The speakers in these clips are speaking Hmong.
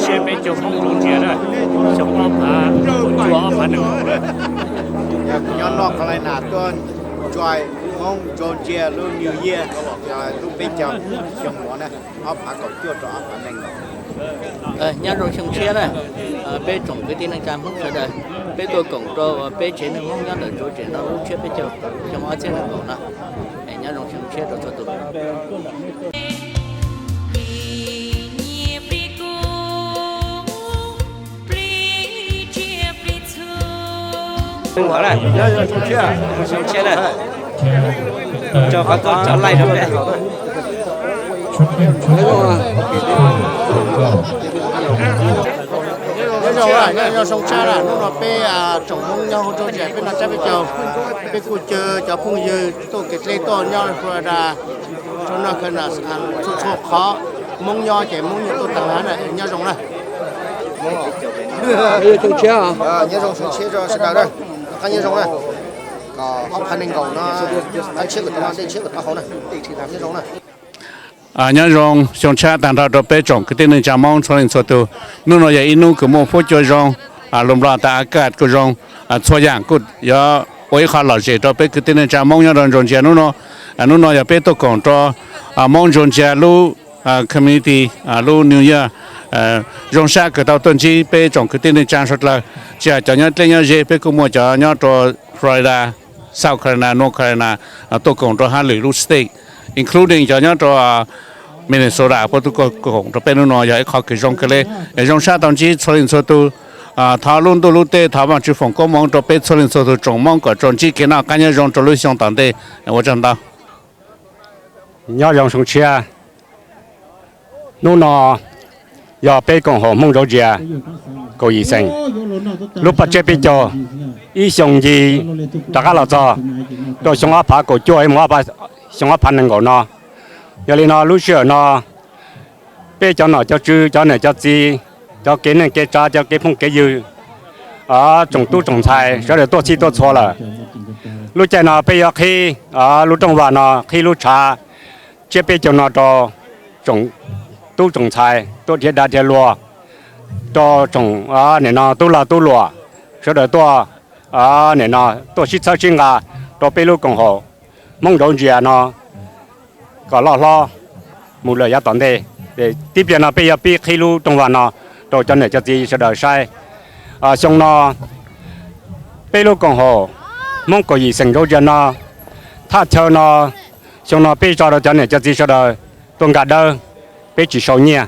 Siab peb caug Hmoob Ntsuag Ntsia na, xyoo ob phav kaum cuaj ob phav nees nkaum. Yog kuv nyob North Carolina tuaj enjoy Hmoob Ntsuag Ntsia lub New Year, lub peb caug xyoo nuav na, ob phav kaum cuaj rau ob phav nees nkaum. Nyob zoo xyoo tshiab na, peb tsoom kwv tij neej tsa Hmoob sawv daws, peb tuaj koom rau peb tsev neeg Hmoob nyob ntawm Georgia no lub tsiab peb caug xyoo ob txhiab nees nkaum no. Nyob zoo xyoo tshiab rau txhua tus. Xyoo tshiab na, rau qhov tuaj tso laij rau peb. Nyob zoo, nyob zoo xyoo tshiab na, hnub no peb tsoom Hmoob nyob hauv Georgia peb noj tsiab peb caug, peb kuj caw cov phooj ywg tuaj kev dleb tuaj nyob Florida, rau noj khaws nas txhua txhua qhov. Hmoob nyob ces Hmoob yeej tuaj tag na, nyob zoo na. Nyob zoo xyoo tshiab, nyob zoo xyoo tshiab rau sawv daws na, qab nyob zoo na, kom ob phav nees nkaum no qab tshiab kom tau, dej tshiab kom tau haus na, nyob zoo na. Nyob zoo xyoo tshiab tag nrho rau peb tsoom kwv tij neej tsa Hmoob txhua leej txhua tus. Hnub no yog ib hnub kws muaj huab cua zoo, lug nplog tas a kaj kuj zoo, txhua yaam kuj yuav ua ib qho lom zem rau peb kwv tij neej tsa Hmoob nyob rau Georgia hnub no. Hnub no yog peb tuaj koom rau Hmoob Georgia lub community lub New Year. Zoo sab kws tau tuaj ntsib peb tsoom kwv tij neej tsa suav dlawg, tsis hais cov nyob dleb nyob ze, peb kuj muaj cov nyob rau Florida, South Carolina, North Carolina, tuaj koom rau hab lwm lub state, including cov nyob rau Minnesota puab tuaj koom rau peb hnub no yog ib qho kws zoo kawg le. Zoo sab tau ntsib txhua leej txhua tug. Thov lub ntuj lub teb, thov Vaajtswv foom koob moov rau peb txhua leej txhua tug tsoom Moob kom tau ntsib kev noj qab nyob zoo rau lub xyoo tom ntej. Ua tsaug ntau. Nyob zoo xyoo tshiab. Hnub no yog peb koom haum Hmoob Georgia kaum yim xeem lub paj tsiab peb caug ib xyoo nce rov qab los txog rau xyoo ob phav kaum cuaj mus xyoo ob phav nees nkaum no. Yog li no lub sij hawm no peb cov nom cov tswv, cov niam cov txiv, cov kev neej kev tsav, cov kev phooj kev ywg, tsoom tub tsoom ntxhais sawv daws tuaj txhij tuaj txhua lawm. Lub caij no peb yuav qhib lub rooj vag no, qhib lub tshav tsiab peb caug no rau tsoom tub tsoom ntxhais tuaj dhia dav dhia luag, rau tsoom nim no tub lag tub luam sawv daws tuaj, nim no tuaj sib txhawb sib nqa rau peb lub koom haum Hmoob Georgia no kom loj hlob mus lawm yav tom ntej. Tib pliag no peb yuav pib qhib lub rooj vag no rau cov niam cov txiv sawv daws saib. Xyoo no peb lub koom haum Hmoob kaum yim xeem Georgia no, thaj chaw no, xyoo no peb tso rau cov niam cov txiv sawv daws tuaj nkag dawb, peb tsis sau nyiaj.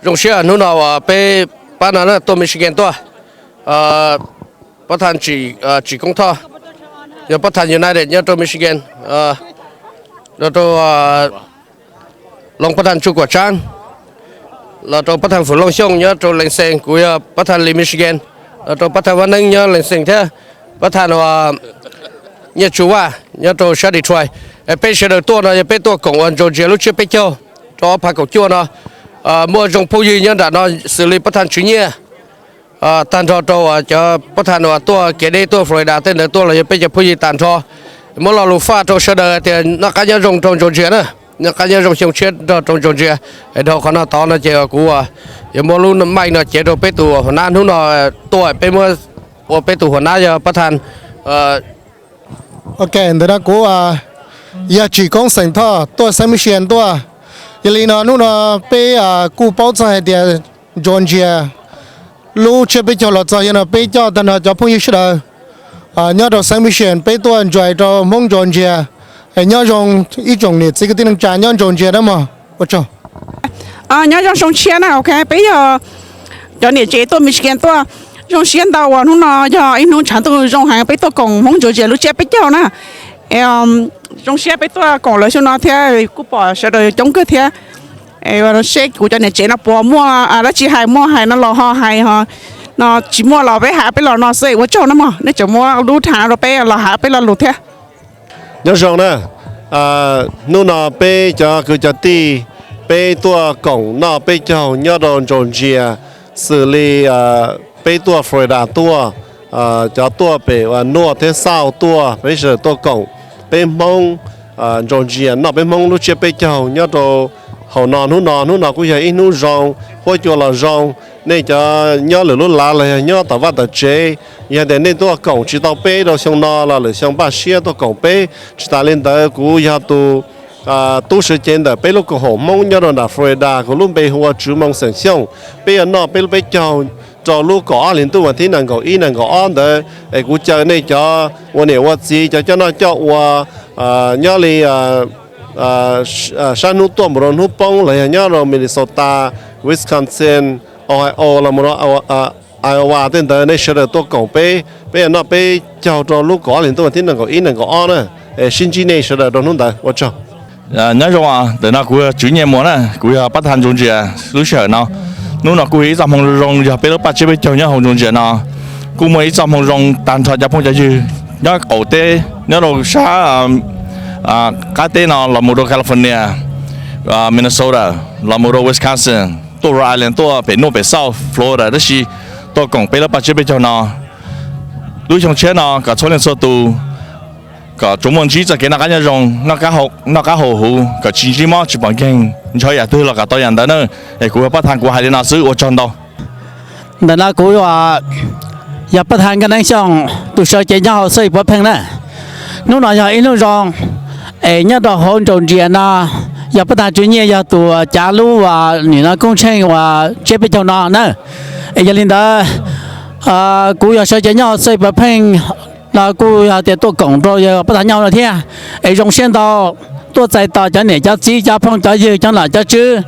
Zoo siab hnub no uas peb pab no tuaj Michigan tuaj, pab thaj Tsim Koob Thoj, yog pab thaj United nyob rau Michigan, los rau loos pab thaj Tsuj Kuam Tsaab, los rau pab thaj Fwm Looj Xyooj nyob rau Lansing, kuv yog pab thaj Lee Michigan, los rau pab thaj Vaj Neeb nyob Lansing thiab pab thaj Nyiaj Tsu Vaj nyob rau sab Detroit. Peb sawv daws tuaj no yog peb tuaj koom ua Georgia lub tsiab peb caug rau ob phav kaum cuaj no. Muaj zoo phooj ywg nyob nram no xws li pab thaj Tswv Nyiaj, tag nrho rau cov pab thaj uas tuaj kev deb tuaj Florida tej ntawd tuaj los yog peb cov phooj ywg tag nrho. Muab lo lus faj rau sawv daws tias noj qab nyob zoo rau Georgia na, noj qab nyob zoo xyoo tshiab nrog rau Georgia. Dhau qhov no tod no ces kuv yuav muab lub maij no cev rau peb tus huas nab hnub no tuaj, peb muab ua peb tus huas nab yog pab thaj. Ok, ntawm no kuv yog Tsim Koob xeem Thoj tuaj xeev Michigan tuaj. Yog li no hnub no peb kuj paub txog hais tias Georgia lub tsiab peb caug los txog yog no peb coj tag nrho cov phooj ywg sawv daws nyob rau xeev Michigan peb tuaj enjoy rau Hmoob Georgia. Nyob zoo ib tsoom niam txiv kwv tij neej tsa nyob Georgia na mog. Ua tsaug. Nyob zoo xyoo tshiab na, ok, peb yog cov niam tsev tuaj Michigan tuaj. Zoo siab ntau uas hnub no yog ib hnub tshav ntuj zoo heev peb tuaj koom Hmoob Georgia lub tsiab peb caug na. Zoo siab peb tuaj koom lawv xyoo no thiab kuj pom sawv daws coob kawg thiab. Seb kuv cov niam tsev no puas muaj dab tsi hais, muaj hais no los ho hais, no tsis muaj los peb hais peb los no xwb, ua tsaug na mog. Nej tseem muab lub tham no rau peb los hais peb lo lus thiab. Nyob zoo na, hnub no peb cov kwv cov tij peb tuaj koom noj peb caug nyob rau Georgia, xws li peb tuaj Florida tuaj, cov tuaj pem uas North thiab South tuaj, peb sawv daws tuaj koom peb Hmoob Georgia noj peb Hmoob lub tsiab peb caug nyob rau hauv no hnub no. Hnub no kuj yog ib hnub zoo, huab cua los zoo. Nej cov nyob lwm lub lav los yog nyob tom vaj tom tsev, yog tias nej tuaj koom tsis tau peb rau xyoo no los lwm xyoo npaj siab tuaj koom peb. Tsis tas li ntawd, kuv yog tus tub sawv cev ntawm peb lub koom haum Hmoob nyob rau nram Florida, kuv lub npe hu ua Tswv Moo xeem Xyooj. Peb yuav noj peb lub peb caug rau lub kaum ob hlis ntuj vas thib nees nkaum ib nees nkaum ob ntawd, es kuv caw nej cov ua niam ua txiv, cov coj noj coj ua nyob li sab hnub tuaj mus rau hnub poob los yog nyob rau Minnesota, Wisconsin, Ohio los Iowa tej ntawd, nej sawv daws tuaj koom peb. Peb yuav noj peb caug rau lub kaum ob hlis ntuj vas thib nees nkaum ib nees nkaum ob na. Es sib ntsib nej sawv daws rau hnub ntawd, ua tsaug. Nyob zoo, ntawm no kuv yog Tswv Nyiaj Muas na, kuv yog pab thas Georgia lub sij hawm no. Hnub no kuj yog ib txoj hmoo zoo, yog peb lub paj tsiab peb caug nyob hauv Georgia no. Kuj muaj ib txoj hmoo zoo tag nrho cov phooj cov ywg nyob qaum teb, nyob rau sab qab teb no los mus rau California, Minnesota, los mus rau Wisconsin, tuaj Rhode Island, tuaj pem nuj pem xauj Florida, tab sis tuaj koom peb lub paj tsiab peb caug no. Lub xyoo tshiab no kom txhua leej txhua tus kom tsuas muaj ntsib txoj kev noj qab nyob zoo, noj qab haus huv, kom tsis ntsib mob tsis pom nkeeg, ntshaw yam twg los kom tau yam ntawd na. Es kuv yog pab thas, kuv hais li no xwb, ua tsaug ntau. Ntawm no kuv yog pab thas Nkaj Neeb Xyooj, tus sawv cev nyob hauv Xab Ib Puav Pheej na. Hnub no yog ib hnub zoo, es nyob rau hauv Georgia no, yog pab thas Tswv Nyiaj yog tus cav lub nim no koob tsheej uas tsiab peb caug no na. Es yog li ntawd, kuv yog sawv cev nyob hauv Xab Ib Puav Pheej no kuj yog tias tuaj koom rau yog pab thas nyob no thiab. Es zoo siab ntau tuaj txais tos cov niam cov txiv, cov phooj cov ywg, cov nom cov tswv,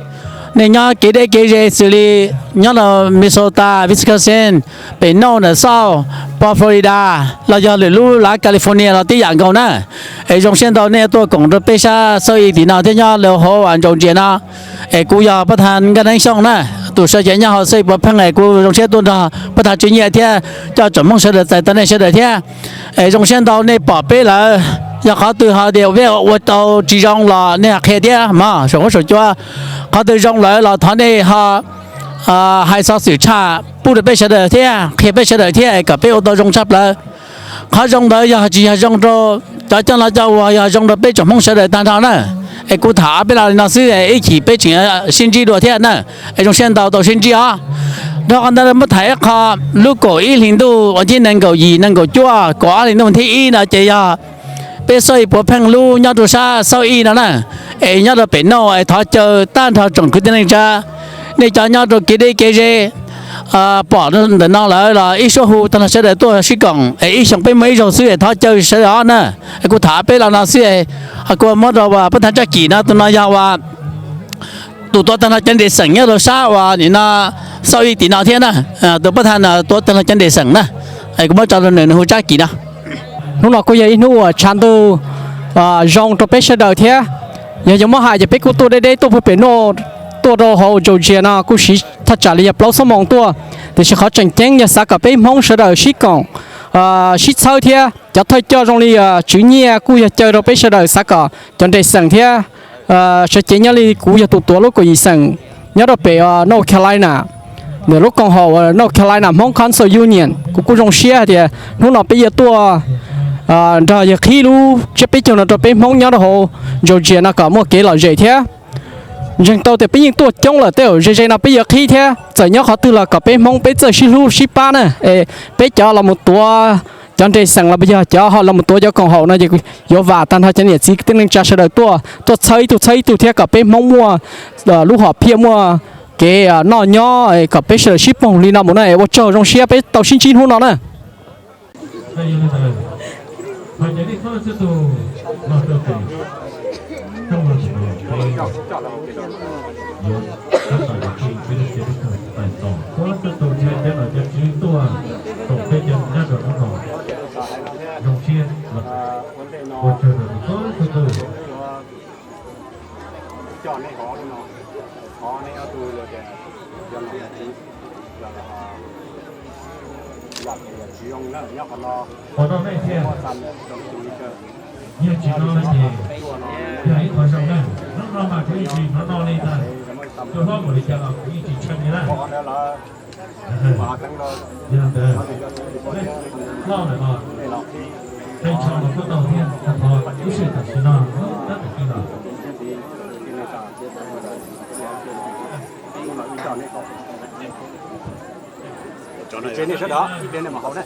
nej nyob kev deb kev ze xws li nyob rau Minnesota, Wisconsin, pem nuj ntawm xauj, pog Florida, los yog lwm lub lav California los tib yam nkaus na. Es zoo siab ntau nej tuaj koom rau peb sab Xab Ib tim no thiab nyob rau hauv Georgia no. Es kuv yog pab thas Nkaj Neeb Xyooj na, tus sawv cev nyob hauv Xab Ib Puav Pheej, es kuv zoo siab tuaj nrog pab thas Tswv Nyiaj thiab coj tsoom Hmoob sawv daws txais tos nej sawv daws thiab. Es zoo siab ntau nej pom peb lawm, yog qhov twg ho tias peb ua tau tsis zoo los nej ho qhia thiab mog, saum huab saum cua. Qhov twg zoo lawm los thov nej ho hais xov xwm tshaj pub rau peb sawv daws thiab qhia peb sawv daws thiab, es kom peb ua tau zoo tshaj plaws. Qhov zoo ntawd yog tsis yog zoo rau cov coj noj coj ua, yog zoo rau peb tsoom Hmoob sawv daws tag nrho na. Es kuv tham peb los li no xwb, ib chim peb tseem sib ntsib dua thiab na. Es zoo siab ntau tau sib ntsib os. Dhau qhov ntawd muab tham ib qho, lub kaum ib hlis ntuj vas thib nees nkaum yim, nees nkaum cuaj, kaum ob hlis ntuj vas thib ib no ces yog peb Xab Ib Puav Pheej lub nyob rau sab Xab Ib no na. Es nyob rau pem nuj, es thov caw tag nrho tsoom kwv tij neej tsa, nej cov nyob rau kev deb kev ze, pom ntawm no lawm los ib suab hu tag nrho sawv daws tuaj sib koom, es ib xyoos peb muaj ib zaug xwb, es thov caw sawv daws os na. Es kuv tham peb los no xwb, kuv muab rau pab thas Tsab Kim no, tus no yog tus tuav tag nrho cov nres xeem nyob rau sab uas nim no Xab Ib tim no thiab na. Tus pab thas no tuav tag nrho cov nres xeem na. Es kuv muab tso rau nws, nws hu Tsab Kim no. Hnub no kuj yog ib hnub uas tshav ntuj zoo rau peb sawv daws thiab. Yog yuav muab hais ces peb kuj tuaj deb deb tuaj puag pem nuj, tuaj rau hauv Georgia no kuj siv thaj tsam li yog plaub xuab moos tuaj. Tiam sis qhov tseem ceeb yog xav kom peb Hmoob sawv daws sib koom, sib txhawb thiab. Cov thawj coj zoo li Tswv Nyiaj kuj yog caw rau peb sawv daws xav kom cov nres xeem thiab sawv cev nyob li kuv yog tus tuav lub kaum yim xeem nyob rau pem North Carolina, ntawm lub koom haum North Carolina Hmong Council Union. Kuv kuj zoo siab hais tias hnub no peb yuav tuaj nrog yawg qhib lub tsiab peb caug no rau peb Hmoob nyob rau hauv Georgia no kom muaj kev lom zem thiab. Ntseeg tau tias peb yeej tuaj coob lawm, tej zaum ze ze no peb yuav qhib thiab. Txawm nyob qhov twg los kom peb Hmoob peb txawj sib hlub sib pab na. Es peb cov los mus tuav cov nres xeem los yog cov ho los mus tuav cov koom haum no ces yuav vam tag nrho cov niam txiv kwv tij neej tsa sawv daws tuaj, tuaj txhawb ib tug txhawb ib tug thiab kom peb Hmoob muaj lub hom phiaj, muaj kev noj nyob, kom peb sawv daws sib pab li no mus na. Ua tsaug, zoo siab peb tau sib ntsib hnub no na. Qhov no nej thiaj yog tsis no ces yog ib qho zoo na. Hnub no mas kuv yeej tsis hnov no li ntag. Tus hlob npaum li cas los kuv yeej tsis tshee li na. Yog ntawd, hlob lawm os, qee tsho los kuj tau thiab, thov ib sij tam sim no Ces nej sawv daws ib pliag nej mam haus na.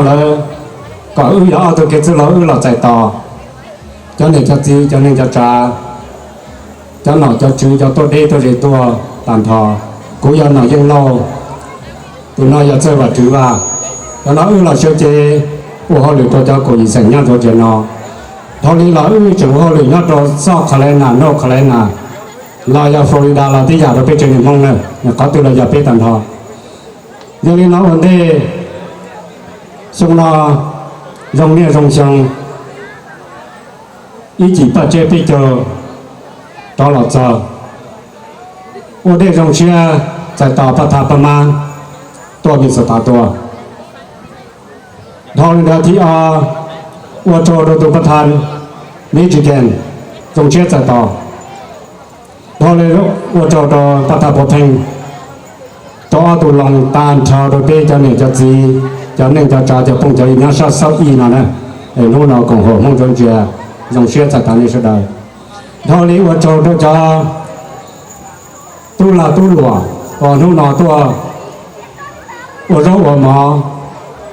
lawv kom wb yog ob tug kev txwj laug wb los txais tos cov niam cov txiv, cov neej cov tsav, cov nom cov tswv, cov tuaj deb tuaj ze tuaj tag nrho. Kuv yog Nom Yeej Lauj, tus no yog Txawj Vam Tswv Vaj. Cov no wb los sawv cev ua hauj lwm rau cov kaum yim xeem nyob rau tiam no. Dhau li los wb tseem ua hauj lwm nyob rau South Carolina, North Carolina, los yog Florida los tib yam rau peb tsev neeg Hmoob na, qhov twg los yog peb tag nrho. Yog li no ua ntej, xyoo no zoo niaj zoo xyoo, ib cim paj tseb peb caug rov los txog. Ua ntej zoo siab txais tos paj thab paj mab tuaj Minnesota tuaj. Dhau li ntawd thib ob, ua tsaug rau tus paj thab Michigan, zoo siab txais tos. Dhau li ua tsaug rau paj thab Puav Pheej, rau ob tug loos tag nrho rau peb cov niam cov txiv, cov neej cov tsav, cov phooj cov ywg nyob sab South East no na. Es hnub no koom haum Hmoob Ntsov Ntsia, zoo siab txais tos nej sawv daws. Dhau li ua tsaug rau cov tub lag tub luam uas hnub no tuaj ua zaub ua mov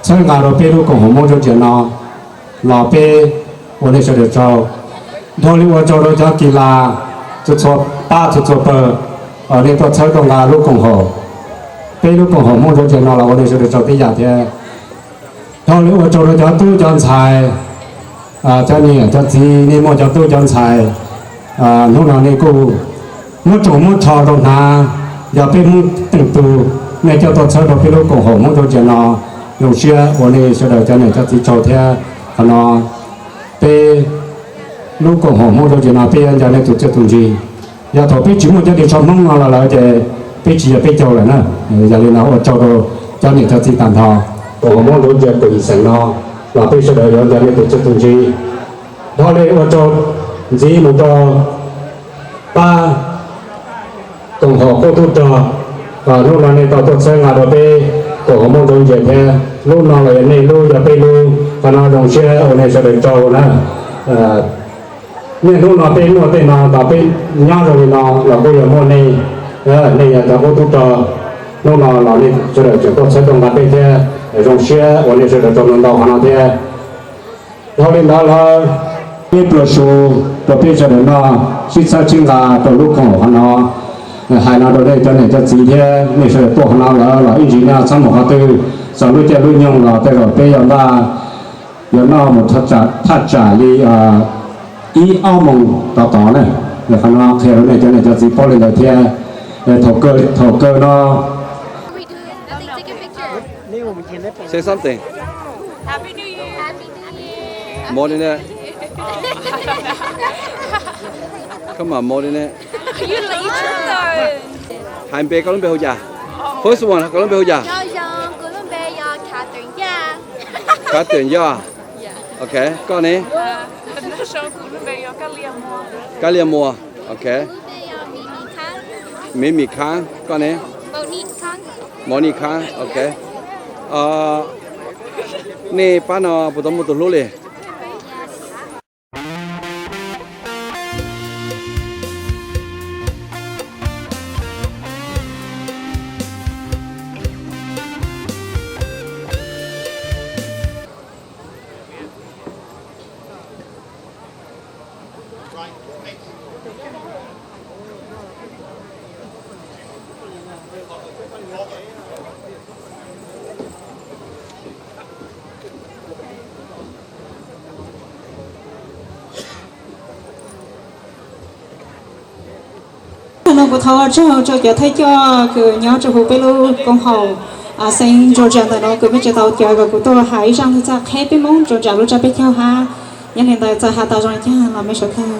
txhawb nqa rau peb lub koom haum Hmoob Ntsov Ntsia no, los peb ua nej sawv daws tsaug. Dhau li ua tsaug rau cov kis las txhua txhua pab txhua txhua pawg uas nej tuaj txhawb tuaj nqa lub koom haum, peb lub koom haum Hmoob Ntsov Ntsia no los ua nej sawv daws tsaug tib yam thiab. Dhau li ua tsaug rau cov tub cov ntxhais, cov niam cov txiv, nej muaj cov tub cov ntxhais, hnub no nej kuj muab tsoos muab tsho rau hnav, yog peb Hmoob teej tug, nej coj tuaj txhawb rau peb lub koom haum Hmoob Ntsov Ntsia no, zoo siab ua nej sawv daws cov niam cov txiv tsaug thiab. Qhov no peb lub koom haum Hmoob Ntsov Ntsia no peb yuav nco nej tus txiaj tus ntsig. Yog thaum peb tsis muaj cov ris tsho Hmoob no los lawm ces peb tsis yog peb caug lawm na. Yog li no ua tsaug rau cov niam cov txiv tag nrho, koom haum Hmoob Ntsov Ntsia kaum yim xeem no los peb sawv daws yuav nco nej tus txiaj tus ntsig. Dhau li ua tsaug ntxiv mus rau pab koom haum qub tub rog, hnub no nej tau tuaj txhawb nqa rau peb koom haum Hmoob Ntsov Ntsia thiab. Lub no los yog nej lub, yog peb lub, qhov no zoo siab ua nej sawv daws tsaug na. Niaj hnub no peb muaj tej no los peb nyob zoo li no los kuj yog muaj nej, nej yog cov qub tub rog. Hnub no los nej sawv daws tseem tuaj txhawb tuaj nqa peb thiab, zoo siab ua nej sawv daws tsaug ntau ntau qhov no thiab. Dhau li ntawd lawm, peb pluas su rau peb sawv daws noj sib txhawb sib nqa rau lub koom haum qhov no. Hais no rau nej cov niam cov txiv thiab nej sawv daws tuaj qhov no lawm los ib ntsis nej txhob mus qhov twg, txog lub caij lub nyoog los tej zaum peb yuav npaj, yuav noj mus thaj tsam li ib ob moos tod tod na. Qhov no qhia rau nej cov niam cov txiv paub li ntawd thiab. Thaum kawg no Say something. Happy New Year. Happy New Year. Morning. Come on, morning. Hais npe, koj lub npe hu cas? First one, koj lub npe hu cas? Nyob zoo, kuv lub npe yog Catherine Yaj. Catherine Yaj. Ok, koj ne? Kab Liaj Muas. Ok. Mim Mim Khab, koj ne? Mauv Nis Khab. Ok. Nej pab no puas tau muaj tus hlub li? Nim no kuv thov ua tsaug rau cov thawj coj kws nyob rau huv peb lub koom haum xeev Georgia ntawm no kws mej tseem tau caw kom kuv tuaj has ib zaj ntxhais qheb peb Moob Georgia lub tsab peb caug hab. Yog li ntawd txawm has tas zoo li cas los mej suav dlawg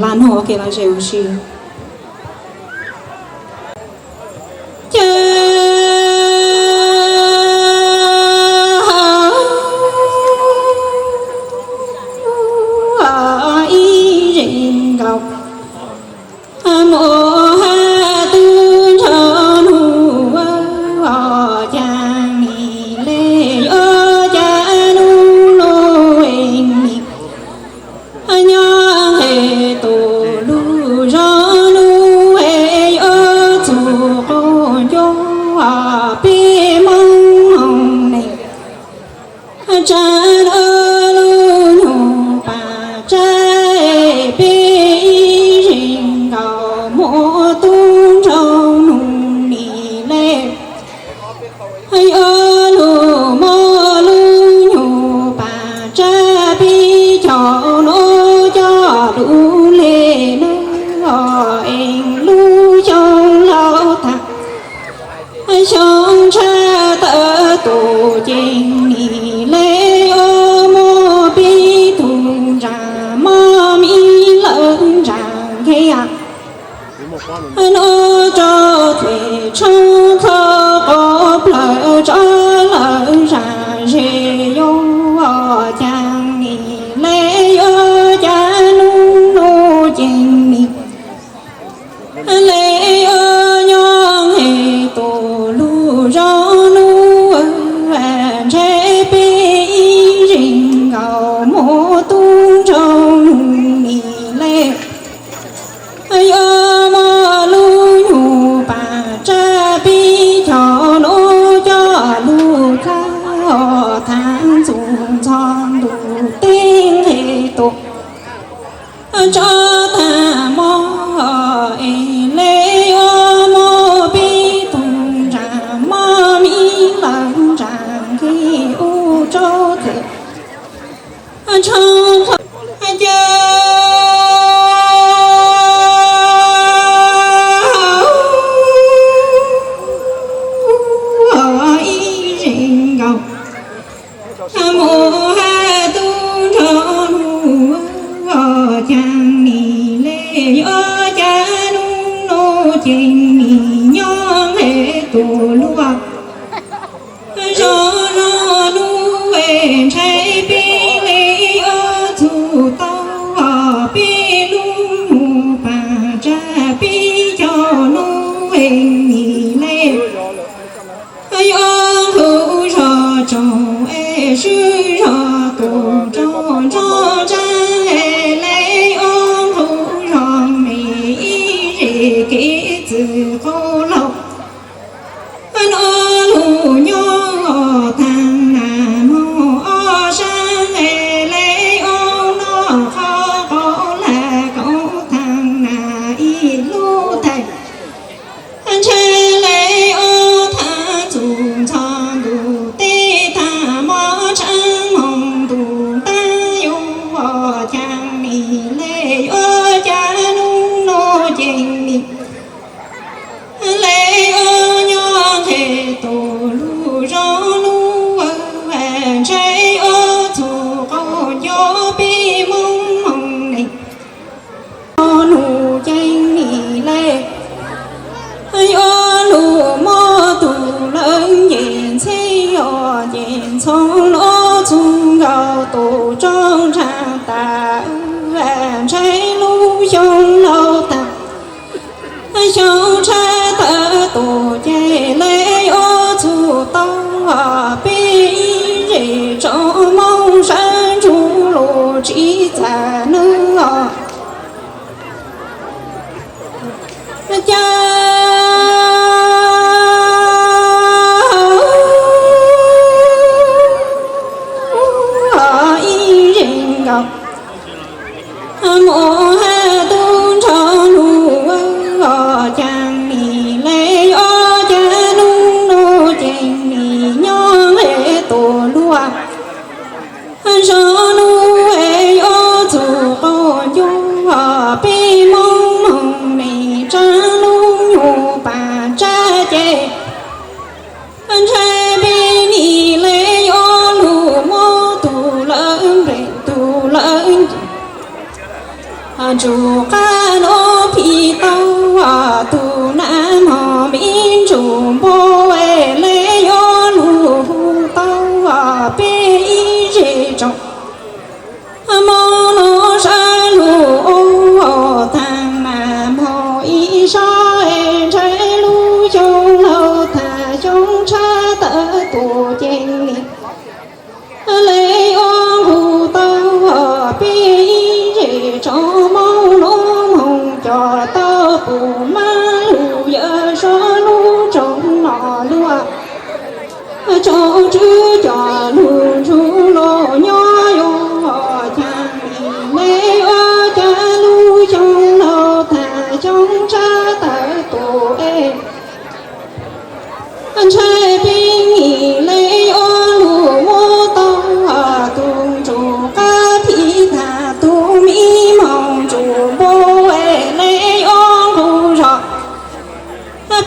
la nug ua ke los zem huv si. Ib zes nkaus mus has tub nrho nug ua cas li le, ua cas nub nub nyob nqe tus lub zos Tub nraug nug nim le, yuav lug muab lub nyuag pas tsab pib caug nuav coj lug le nuav es lub xyoo laug tag, xyoo tshaj tawm tus ces nim le yuav muab pib tug ntsa mob mi lawm ntsa nqhis nuav rau tes tshoob txhua qhov plaws tso lawm zam ze yuav cas nim le yuav cas nub nuav ces nim le yuav nyob nqe tus lug zoo nuav ntshe peb ib zig nkaus muab tub nraug nug nim le yuav muab lub nyuag pas tsab pib caug nuav coj lug txhab thav ntxuv ntxhov ntuj teb nqe tus tso tag mob es le yuav muab pib tug ntsa mob mi lawm ntsa nqhis ub rau tes tshoob txhua cav ib zig nkaus mus hab tub nraug nug cas nim le yuav cas nub nuav ces nim nyob nqe tus luaj zoo zoo nuav ntshai peb le yuav txug tau peb lub nyuag pas tsab pib caug nuav nim le yuav nqus zog tsaug es swb zog tus rog nrog ntsab es le yuav nqus zog me ib zig kev txwm qub laug nuav lug nyob taag nas moog ob sab es le yuav noj qhov qaub lag kaum taag nas ib lub thaij ntshe le yuav thav txug ntxhov ntuj teb tag mob tshaav moog ntuj ntaab yuav cas nim le yuav cas nub nuav ces nim le yuav nyob nqe tus lug zoo nuav ntshai yuav txug qaug nco peb Moob moog ne nub ces nim le yuav lug muab tug lawv nce ntxheb os nce ntxhoo nuav txug nkaus tus tsob ntsag tas ntshai lub xyoo laug tag xyoo tshab tawm tus ces le yuav txug tau peb ib zig tsoom Moob sab ntsug lug tsiv txaj nwb os cas ib zig nkaus mus hab tub nraug nug cas nim le yuav cas nub nuav ces nim nyob nqe tus luaj zoo nuav yuav txug qaug nco peb Moob moog me tsaab lub nyuag pas tsab ces ntshai peb nim le yuav lug muab tug lawv npe tug lawv nce ntsug qab nuav phim tau tug nas mog me ntsug npua es le yuav lug hu tau peb ib zig tsoom Moob nuav sab lug ua taag mas mog ib sab es ntshai lub xyoo laug tag xyoo tshab tawm tus ces nim le yuav nqus tau peb ib zig tsoom Moob nuav moog coj tau tus mab lug yawm saub lub tsoom no luaj tsoom tswv coj lug ntsug lug nyob yuav cas nim le yuav cas lub xyoo laug tag xyoo tshab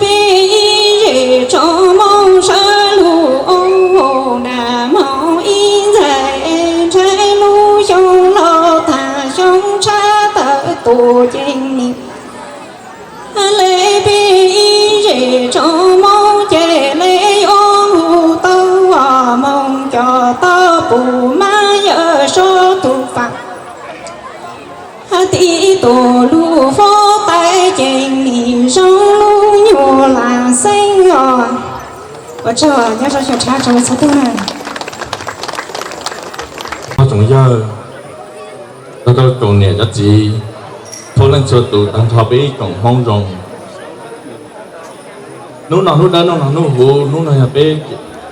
Peb ib zej tsoom Hmoob sawv lug ua nag hmo ib ntxhais, ntshai lub xyoo los tag xyoo tshav tawm tus ceev nis. Le peb ib zej tsoom Hmoob ces le yuav hu tau Hmoob cov tau pum mab yawm saub tug fam. Tib tug lub huab tais ceev nis zoo lub nyuag lam xeeb os. Ua tsaug, nyob zoo xyoo tshav tsaug txhua tus na. Tsoom yawg, tsoom tsoom niam tsoom txiv, txhua leej txhua tus tag nrho peb ib tsoom Hmoob zoo. Hnub no hnub dawb, hnub no hnub huv, hnub no yog peb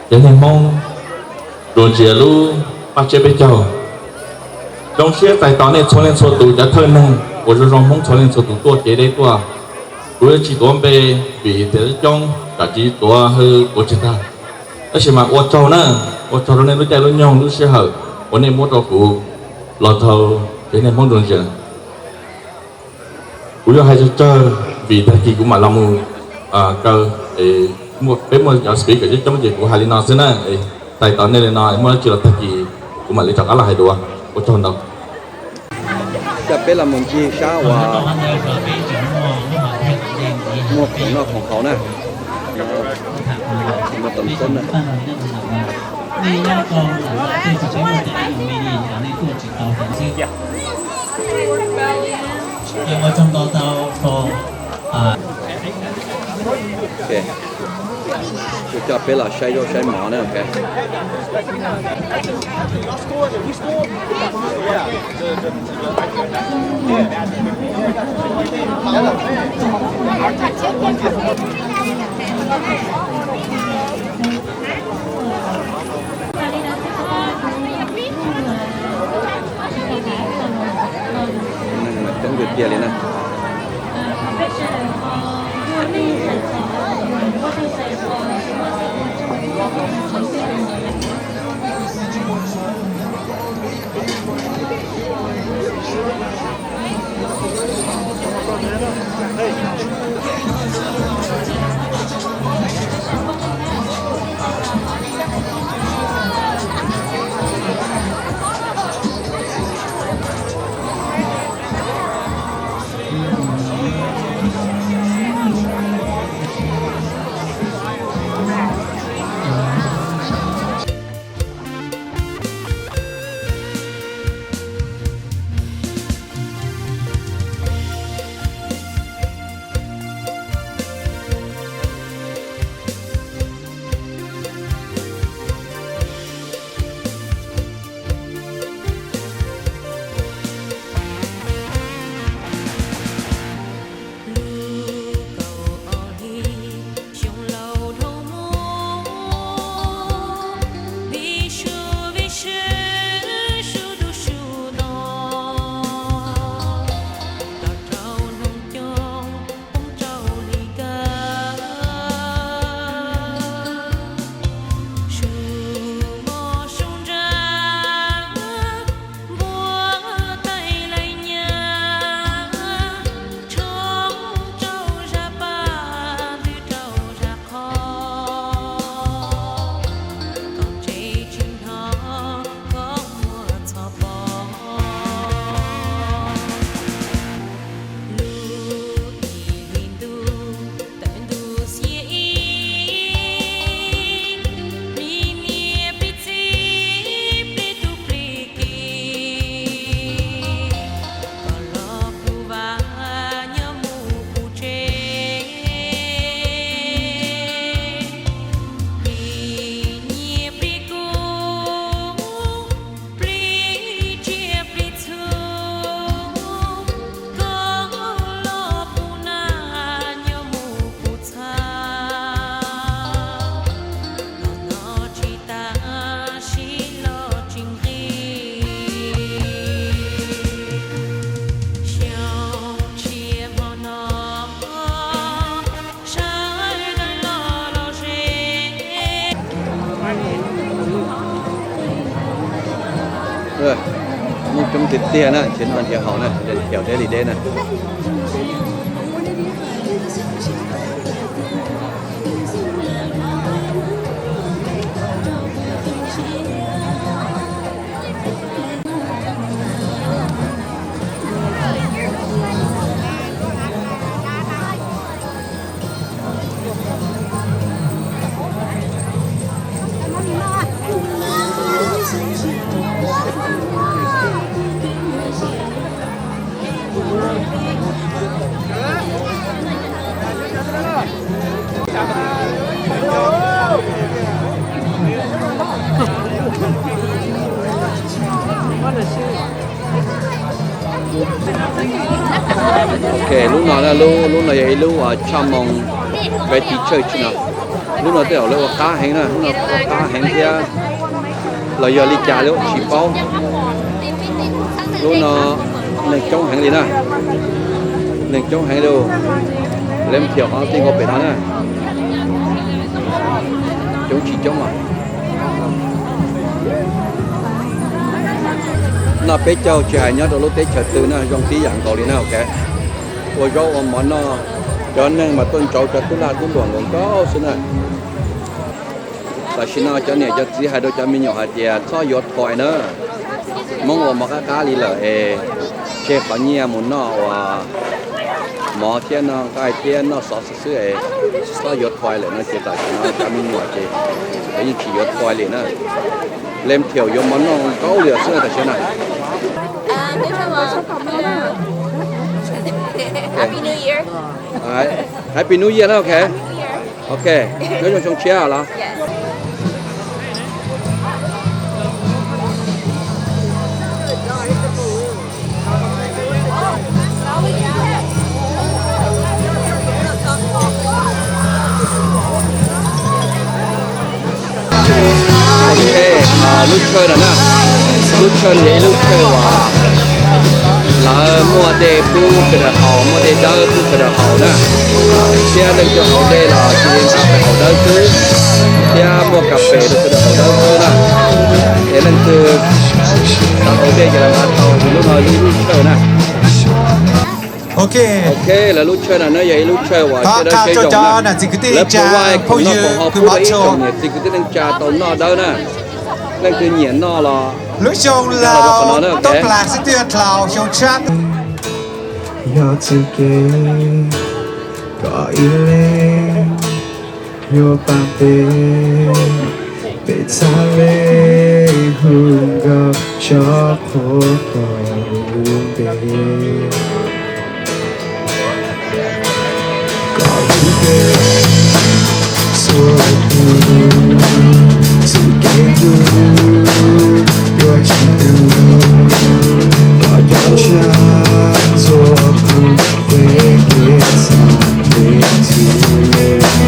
cov niag Hmoob dua ntsia lub paj tsiab peb caug. Zoo siab txais tos nej txhua leej txhua tus cov thawj neeg uas zoo zoo Hmoob txhua leej txhua tus tuaj kev deb tuaj. Kuv yuav tsis tuav npe vim tias coob coob, tsam tsis tuav hwj tuav tsis tag. Tab sis mas ua tsaug na, ua tsaug rau nej lub caij lub nyoog lub sij hawm uas nej muab rau kuv los thaum cov niag Hmoob dua ntsia. Kuv yuav hais tsawg tsawg vim tag kis kuv mam los mus kaw, peb muaj cov speaker coob coob ces kuv hais li no xwb na, txais tos nej li no, muaj dab tsi los tag kis kuv mam li rov qab los hais dua. Ua tsaug ntau. Coj peb los mus ncig sab uas muaj khoom noj khoom haus na. Muaj tom xoob na. Kuv coj peb los saib zaub saib mov na. Coob tiag tiag li na. Muaj coob tiag tiag na, nrhiav noj nrhiav haus na, nrhiav deb li deb na. Lub, lub no yog ib lub uas tshaj moo Baptist Church no. Lub no tej zaum lawv ua qab heev na, lub no ua qab heev thiab los yog li cas lawv tsis paub. Lub no neeg coob heev li na, neeg coob heev li. Lawv thiaj qhov tij nkaus pem no na, coob tsis coob os. Noj peb caug tsis hais nyob rau lub teb chaws twg na zoo tib yam nkaus li na, ok. Ua zaub ua mov noj, cov neeg mas tuaj ntsauv cov tub lag tub luam nkaus nkaus xwb na. Tam sim no cov niam cov txiv hais rau cov me nyuam hais tias txhob yuav toy na, Hmoob ua mov qab qab li lawm es tseg qhov nyiaj mus noj uas mov thiab noj nqaij thiab noj xov xwb xwb es txhob yuav toy lawm no ces tam sim no cov me nyuam ces lawv yeej tsis yuav toy li na. Lawv thiaj yuav mov noj nkaus li xwb tam sim no. Happy New Year na, ok. Ok, nyob zoo xyoo tshiab los. Ok, lub chaw no na, lub chaw no yog ib lub chaw uas lawv muaj dej pub sawv daws haus, muaj dej dawb pub sawv daws haus na. Thiab leej twg haus dej los cia li nqa pais haus dawb xwb, thiab muaj kas fes rau sawv daws haus dawb xwb na. Es leej twg xav haus dej ces los nqa tau, lub no lub lub chaw na. Ok, lawv lub chaw no na yog ib lub chaw uas siab dawb siab zoo na. Lawv provide khoom noj khoom haus pub rau ib tsoom niam txiv kwv tij neej tsa tau noj dawb na. Leej twg nyiam noj los nqa los rau qhov no na, ok. Yog txoj kev kom ib leeg yuav pab peb, peb txhaj le hu nkauj tso qhuas rau lub npe. Kom lub npe txhua tus txuj kev hlub yuav tsis tu, kom cov ntseeg txhua tus peb kev txom nyem txhij.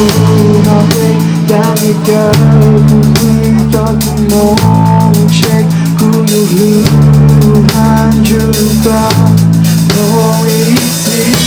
Hnub no peb cab li caw, kuv pw tso kuv mus tsev, kuv yuav hlub hab ntswg tau hnub ib txhis.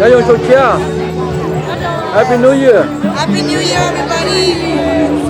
Nyob zoo sau tshiab. Happy New Year. Happy New Year, everybody.